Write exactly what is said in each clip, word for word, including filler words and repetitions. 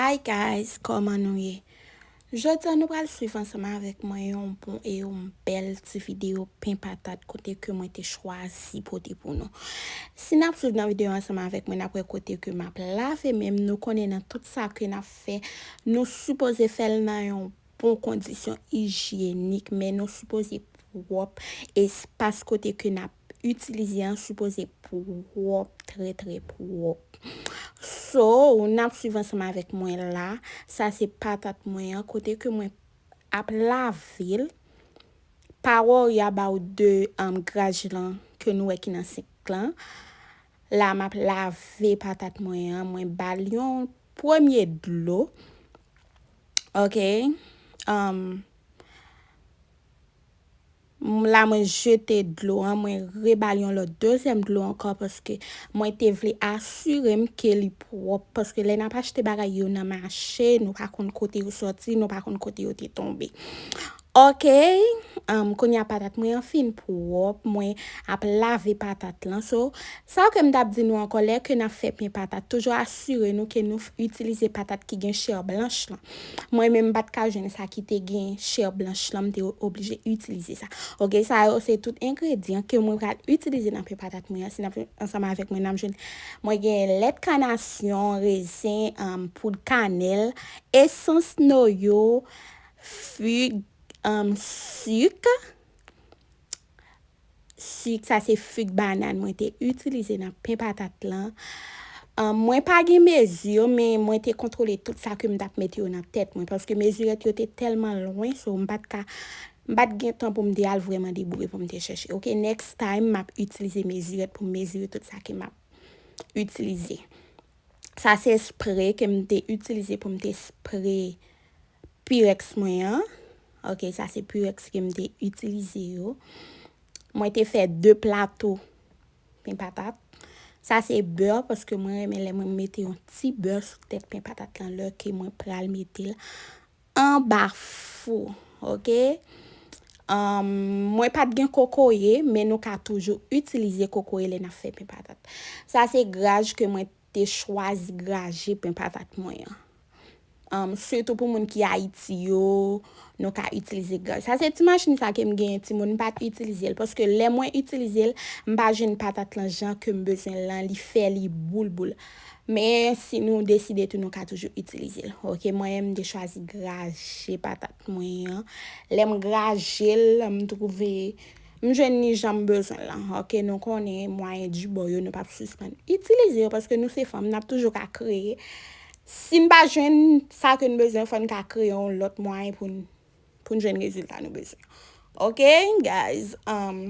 Hi guys, kòman nou ye? Jodi a nou pral swiv ansanm avèk mwen yon bon e yon bèl ti videyo pen patat kote ke mwen te chwazi pote pou nou. Si n ap swiv nan videyo ansanm avèk mwen, n ap wè kote ke m ap lave men m. Nou konnen nan tout sa ke n ap fè, nou sipoze fè l nan yon bon kondisyon ijyenik, men nou sipoze pwòp. Espas kote ke n ap itilize an sipoze pwòp, trè, trè pwòp. So, n ap swiv ansanm avèk mwen la. Sa se patat mwen an, kote ke mwen ap lave l. Pa worry about de, um, graj lan ke nou wè ki nan senk lan. La, m ap lave patat mwen an, mwen ba l yon premye dlo. Ok. Um, m-, la, mwen jete dlo an, mwen reba l yon lòt dezyèm dlo ankò paske mwen te vle asire m ke li pwòp. Paske lè n ap achte bagay yo nan mache, nou pa konn kote yo sòti, nou pa konn kote yo te tonbe. Ok, um, kounye a patat mwen an fin pwòp, mwen ap lave patat lan. So, sa ke m t ap di nou ankò, lè ke n ap fè pen patat, toujou asire nou ke nou f-, itilize patat ki gen chè blanch lan. Mwen menm, m pa t ka jwenn sa ki te gen chè blanch lan, m te o-, oblije itilize sa. Ok, sa yo se tout engredyan ke mwen pral itilize nan pen patat mwen an. Si n ap ansanm avèk mwen, n ap jwenn, mwen gen lèt kanasyon, rezen, um, poud kanèl, esans noyo, fig, um, sik. Sik, sa se fig banàn mwen te itilize nan pen patat lan. Um, mwen pa gen mezi, men mwen te kontwole tout sa ke m t ap mete yo nan tèt mwen, paske mezirèt yo te tèlman lwen, so m pa t ka, m pa t gen tan pou m te al vrèman deboure pou m te chèche. Ok, next time, m ap itilize mezirèt pou m mezire tout sa ke m ap itilize. Sa se spre ke m te itilize pou m te spre Pyrex mwen an. Ok, sa se Pyrex ke m te itilize yo. Mwen te fè de plato pen patat. Sa se bè, paske mwen renmen lè mwen mete yon ti bè sou tèt pen patat lan, lè ke mwen pral mete l anba fou, ok? Um, mwen pa t gen kokoye, men nou ka toujou itilize kokoye lè n ap fè pen patat. Sa se graj ke mwen te chwazi graje pen patat mwen an. Um, sitou pou moun ki Ayiti yo, nou ka itilize graj. Sa se ti machin sa ke m genyen, timoun, m pa t itilize l, paske lè mwen itilize l, m pa jwenn patat lan jan ke m bezwen l lan, li fè li boul boul. Men si nou deside tou, nou ka toujou itilize l. Ok, mwen menm, m te chwazi graje patat mwen an. Lè m graje l, m twouve m jwenn ni jan m bezwen l lan. Ok, nou konnen mwayen di bò yo, nou p ap sispann itilize yo, paske nou se fanm, n ap toujou ka kreye. Si n pa jwenn sa ke n bezwen, fò n ka kreye yon lòt mwayen pou n, pou n jwenn rezilta nou bezwen. Ok, guys, um,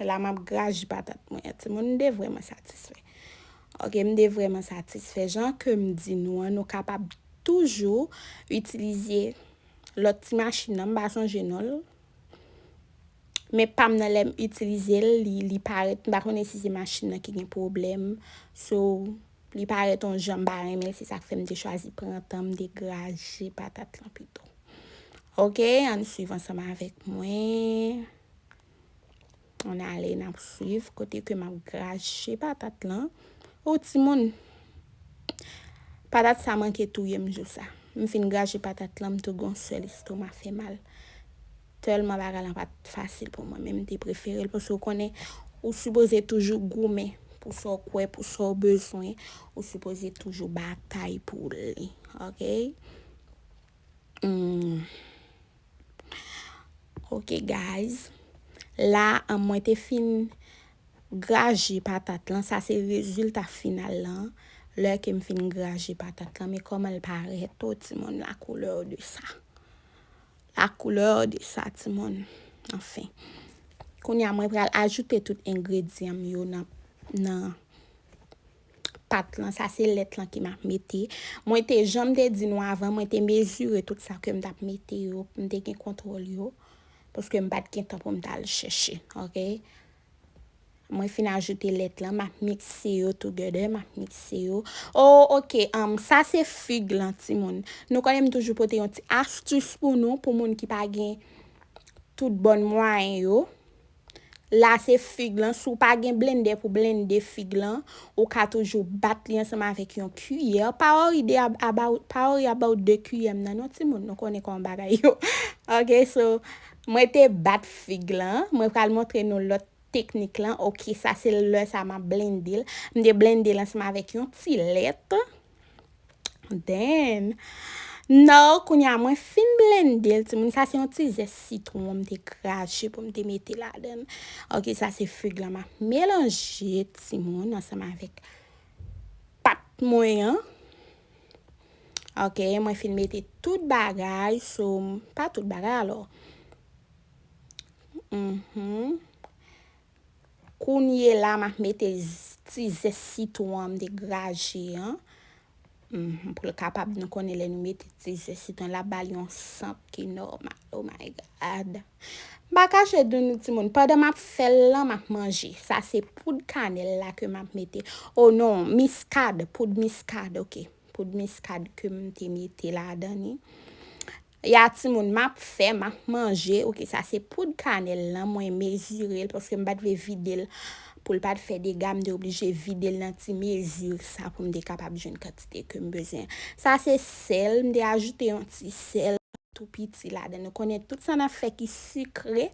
la m ap graje patat mwen an. Timoun, m te vrèman satisfè. Ok, m te vrèman satisfè. Jan ke m di nou an, nou kapab toujou itilize lòt ti machin nan, m pa sonje non l. Men pa m nan, lè m itilize l, li, li parèt, m pa konnen si se machin nan ki gen pwoblèm. So, li parèt yon jan m pa renmen l, se sa k fè m te chwazi pran tan m degraje patat lan pito. Ok, ann swiv ansanm avèk mwen. Ann ale, n ap swiv kote ke m ap graje patat lan. O timoun, patat sa manke touye m jou sa. M fin graje patat lan, m tou gon sèl, estoma fè mal. Tèlman bagay lan pa t fasil pou mwen, men m te prefere l, paske w konnen, ou sipoze toujou goumen pou sa w kwè, pou sa w bezwen, ou sipoze toujou batay pou li, ok? Hmm. Ok, guys. La, an, mwen te fin graje patat lan. Sa se rezilta final lan. Lè ke m fin graje patat lan, men kòman l parèt, o timoun, la couleur de ça. La couleur de ça, timoun. Anfen. Kounye a, mwen pral ajoute tout engredyan m yo nan, nan pat lan. Sa se lèt lan ke m ap mete. Mwen te, jan m te di nou avan, mwen te mezire tout sa ke m t ap mete yo. M te gen kontwòl yo. Paske m pa t gen tan pou m t al chèche. Ok? Mwen fin ajoute lèt lan, m ap mikse yo together, m ap mikse yo. Oh, ok, um, sa se fig lan, timoun. Nou konnen m toujou pote yon ti astis pou nou, pou moun ki pa gen tout bòn mwayen yo. la se fig lan, si w pa gen blendè pou blende fig lan, ou ka toujou bat li ansanm avèk yon kiyè. Pa worry de ab- about, pa worry about de kiyè m nan non timoun, nou konnen kòman bagay yo. Ok, so, mwen te bat fig lan, mwen pral montre nou lòt teknik lan. Ok, sa se lè sa m ap blende l. M te blende l ansanm avèk yon ti lèt. Then, now, kounye a mwen fin blende l, timoun. Sa se yon ti zès sitwon m te krache pou m te mete ladan l. Ok, sa se fig lan m ap melanje, timoun, ansanm avèk pat mwen an. Ok, mwen fin mete tout bagay, so, pa tout bagay alò. Mhm. Kounye la, m ap mete z- ti zès sitwon an m te graje an. Mhm, pou l kapab, nou konnen lè nou mete ti zès sitwon, l ap ba l yon sant ki nòmal. Oh my God. M pa kache di nou timoun, pandan m ap fè l lan, m ap manje. Sa se poud kanèl la ke m ap mete. Oh non, miskad, poud miskad, ok. Poud miskad ke m te mete ladan li. Ya timoun, m ap fè, m ap manje. Ok, sa se poud kanèl lan, mwen mezire l paske m pa t vle vide l. Pou l pa t fè dega, m te oblije vide l nan ti mezi sa pou m te kapab jwenn kantite ke m bezwen. Sa se sèl, m te ajoute yon ti sèl tou piti ladan. Nou konnen tout sa n ap fè ki sikre,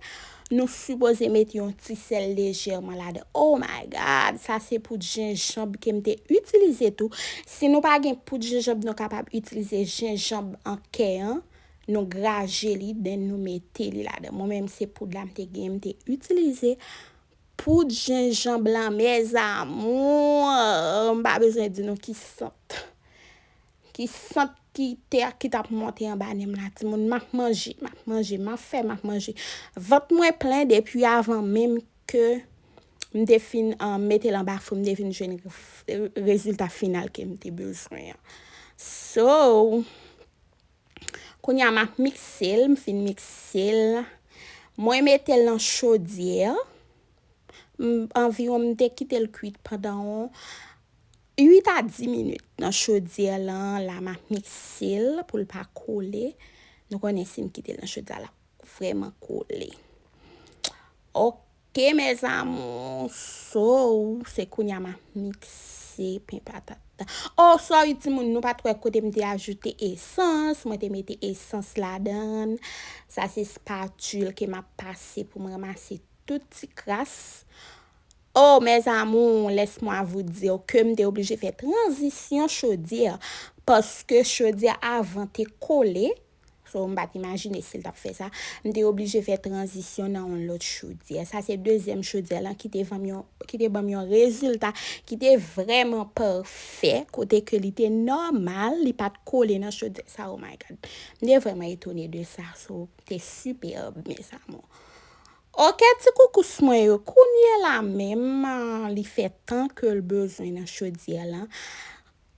nou sipoze mete yon ti sèl lejèman ladan. Oh my God, sa se poud jenjanm ke m te itilize tou. Si nou pa gen poud jenjanm, nou kapab itilize jenjanm an kè an. Nou graje li, then nou mete li ladan. Mwen menm se poud la m te gen, m te itilize poud jenjanm lan, mes amours. M pa bezwen di nou ki sant. Ki sant ki te, ki t ap monte anba nen m la, timoun. M ap manje, m ap manje, m ap fè, m ap manje. Vant mwen plen depi avan menm ke m te fin, um, mete l anba fou, m te fin jwenn re- rezilta final ke m te bezwen an. So, kounye a m ap mikse l, m fin mikse l. Mwen mete l nan chodyè. M- anviwon m te kite l kwit pandan yon uit a dis minit nan chodyè lan, la m ap mikse l pou l pa kole. Nou konnen si m kite l nan chodyè la, vrèman kole. Ok, mes amours, so, se kounye a m ap mikse pen patat. Oh, sorry, timoun, nou pa t wè kote m te ajoute esans. Mwen te mete esans ladan. Sa se spatil ke m ap pase pou m ranmase tout ti kras. Oh, mes amours, laisse-moi vous dire ke m te oblije fè tranzisyon chodyè, paske chodyè avan te kole. So, m pa t imajine si l t ap fè sa. M te oblije fè tranzisyon nan yon lòt chodyè. Sa se dezyèm chodyè lan ki te ban m yon, ki te ban m yon rezilta ki te vrèman pafè, kote ke li te nòmal, li pa t kole nan chodyè sa. Oh my God. M te vrèman etone de sa. So, te sipèb, mes amours. Ok, ti koukous mwen yo, kounye la menm, ah, li fè tan ke l bezwen nan chodyè lan.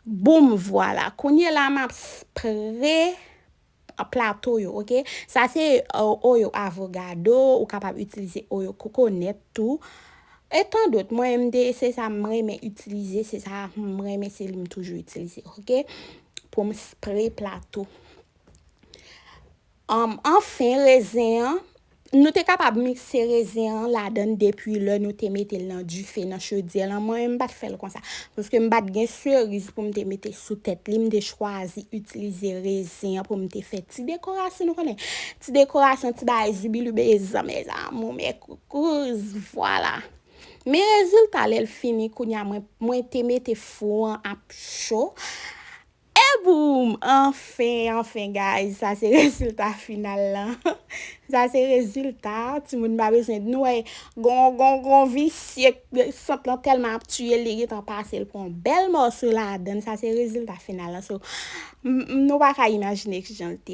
Boum, vwala. Kounye la, m ap spre plato yo, ok? Sa se, euh, oil avogado, ou kapab itilize oil kokonèt tou. E tan dòt, mwen, m te, se sa m renmen itilize, se sa m renmen, se li m toujou itilize, ok? Pou m spre plato. Um, anfen, rezen an, nou te kapab mikse rezen an ladan depi lè nou te mete l nan dife, nan chodyè lan. Mwen, m pa t fè l konsa. Paske m pa t gen seriz pou m te mete sou tèt li. M te chwazi itilize rezen an pou m te fè ti dekorasyon, nou konnen. Ti dekorasyon, ti bagay zibilibezan, mes amours, mes coucous, vwala. Men rezilta lè l fini, kounye a mwen, mwen te mete fou an ap cho. E boum! Anfen, anfen, guys, sa se rezilta final lan. Sa se rezilta, timoun pa bezwen di nou, wè, gon, gon, gon visye, sant lan tèlman ap tiye l, li gentan pase l pran yon bèl mòso ladan. Sa se rezilta final lan. So, m- m- nou pa ka imajine kijan l te